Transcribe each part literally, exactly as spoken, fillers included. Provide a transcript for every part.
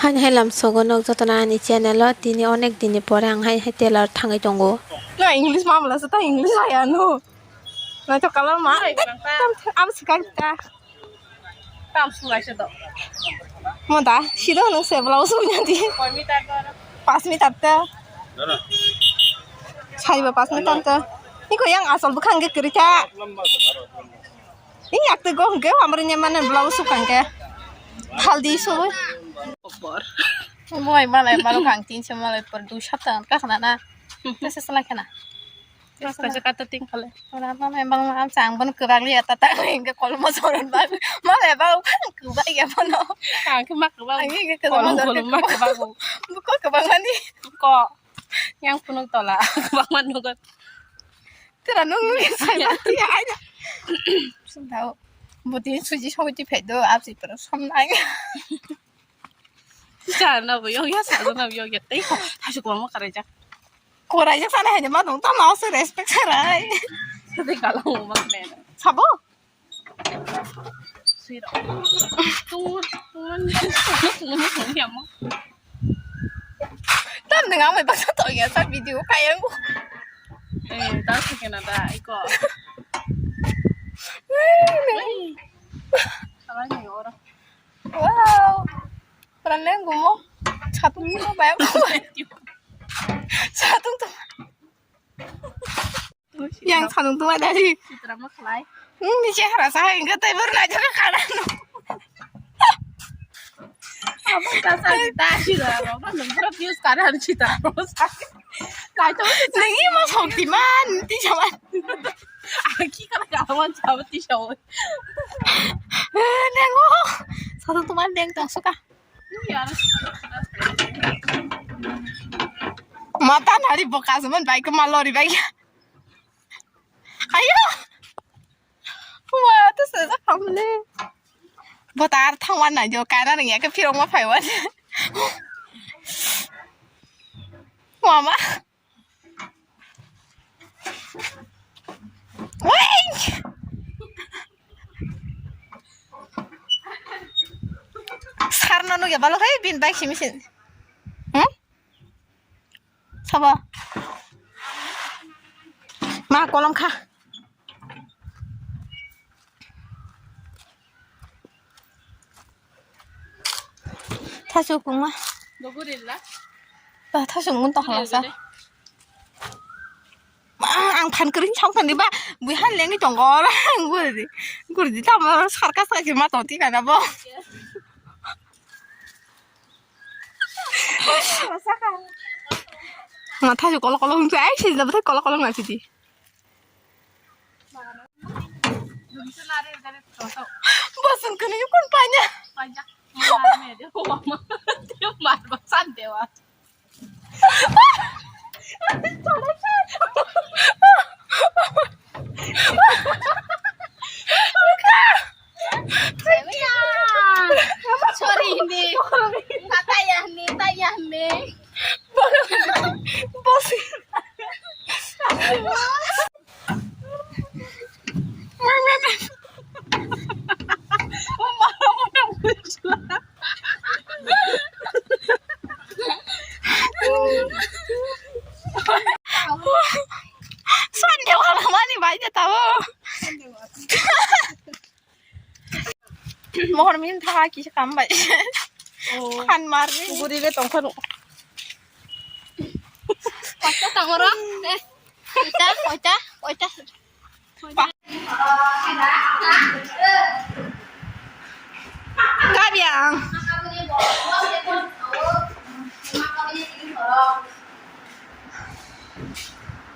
Haini hai lamsogo nok jotono ani channel o tini onek dini pore ang hai hai tailor thangwi tongo. Na English ma bwla sa ta English aya no. Na to color ma. Hai, bwla ta. Tam sikar ta. Tam sugai se do. Mo da, sido no se blouse unya di. Koi meter do? Pas meter ta. Saiba pas meter ta. Iko yang asal bukhang ge kiri ta. Ini yakte go hingke amrwini mane blouse sukangke haldi sui. Bor. Moi malai maro kang tin se malai por dui sapta ka khana na. Tese sala khana. Mas kaisa kata ting khale. Ora malai bang am chang bon kwbang ya ta ta hingke kolmo soron ba. Malai ba kwbang ya bono. Ang ke mak kwbang. Ang ke kwbang. Kolmo ma kwbang. Ko kwbang mani. Ko. Yang punuk tola kwbang manu ko. Tera nung nung sai ba ti ai. Sundao. Boti suji soi ti phedo absi pero som nai. Sa na bo yong ya sa na bo yong ya tei ko. Thasu ko mo karai jak. Korai jak sana hai ma dong ta ma se respect sarai. Sa de kala mo ma ne. Sabo. Siro. Tungan, tungan, tungan, tungan, ya mo. Tam dengan mai baksa to ya sa video kayang ko. Eh, tahu sih kena dah, iko. Salah nih orang. Wow. Pernah neng gumo. Satu gumo bayar. Satu tuh. Yang sanung tungma dari. Sitra ma khlai. Hmm, ni chehra sa hai, enggak, tai baru aja ke kanan. Apa kasa kita sitra ro, kan nang pura views kanan sitra ro sa. Lai to. Nang ini mau Shaktiman, ti jaman. Aki kana kawan jawab ti jaman. Eh, neng oh. Satu teman neng tong suka. Mata nari bokas man bai ke malori bai. Ayo. Wah, tu sejak hamle. Botar thangwan na jo kana nang ya ke phirong ma phaiwan. Mama. Wai! Sarno nugya balok hai bin bike simi sin. Hmm? Sabo? Ma kolom kha. Thasu kungma. Dogorilla. Ba thasu ngun tokla sa. Dogorilla. Ma, ang phan kering chong thani ba. Bui han lengni tongo. Gurdi. Gurdi tamo sarkas ka ma tong ti kana bo. Ma thasu kolo kolo hung ai si da kolo kolo ngai si di. Bosong kene yukon panya. Panya. Mar ba san dewa. Sorry, hindi. Tatayah ni, tayah ni. Bosong. Sande wala mani bai de tabo. Mohor min tha kisa kam bai. Oh. Khan mar ni. Guri le tong khano. Kota tangoro. Eh. Kota, kota, kota. Kabyang.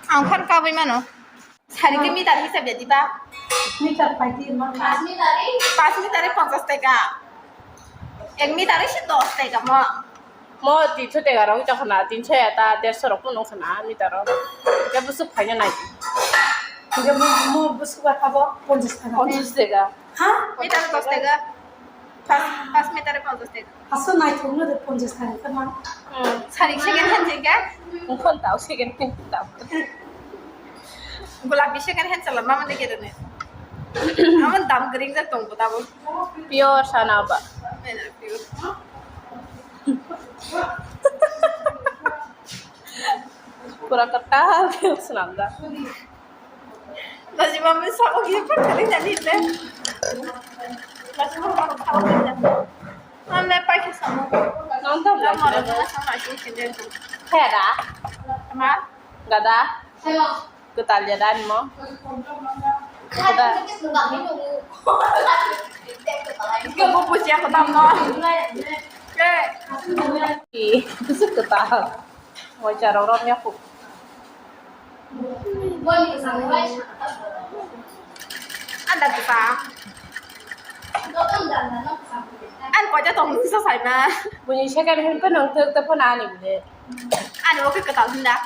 Ang phan kabwi mano. Sari ke meter hisab ya diba? Meter paiti ma. Pas meter e ponchas taka. Ek meter e se dos taka mo. Mo tinso taka rok wngkha na, tinso ya ta derso rok phano wngkha na meter o. Hingke bwswk phaina nai. Hingke mo, mo bwswk ba abo ponchas taka. Ponchas taka. Ha? Meter dos taka. Pas, pas meter ponchas taka. Aswk naithok no de ponchas taka khe ma. Hmm. Sari second hand se khe? Wngkha ta second hand ta. Gulapi second hand chala mama ne khe ne. Aman dam gring jak tong bo tabo. Pure sana ba. Pure. Kwtal khe swnamjak. Najima mui sabo khe phar kali jani le. Najima mui sabo khe jani. Anle paikhe samo. Nonton Ramo rok sama sini sini. Hera. Ma. Gada. Kwtal ya dan mo. Gada. Kebo pusia ko tam no. Ke. Ih, kwtal. Waisa rok romya kho. Anda kwtal. Ang koita tong nungsa saima. Buini second hand phano nang thok ta phano ani bile. Ani bo khe kwtal hinda.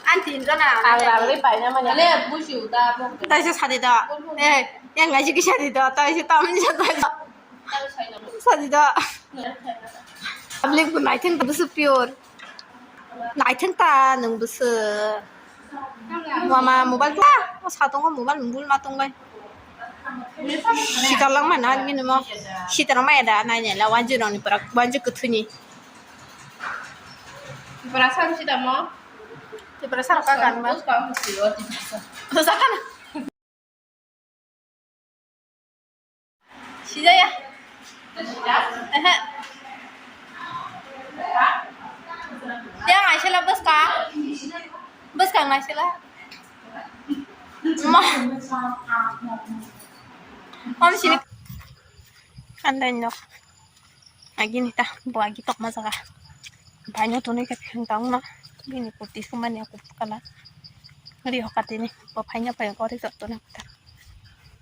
Ang tin jona. Ang rang ri paina manya. Ale busi uta bo. Taisa sadi da. Eh, yang ngaji kisa di da. Taisa tamni sa taisa. Sadi da. Public bo naithok ta bwswk pure. Naithok ta nwng bwswk. Mama mobile ta, o satungo mobile mobile ma tongbai. Sikarlang mana bini mo. Sitarang maya da nainai la wanjui rokni pura wanjui kwthwini. Tiprasa sida mo. Tiprasa rok ka gan ma. Tiprasa. Tiprasa kana. Sijaya. Ehe. Yang aisela bwskang. Bwskang naisela. Ma. Om sini. Andai nok. Agini ta bo agi tokma jaga. Baino tonwi khe phiyang tangma. Bini kurti sumani aku kala. Ri hokatini bo phaina phai gori jotoni.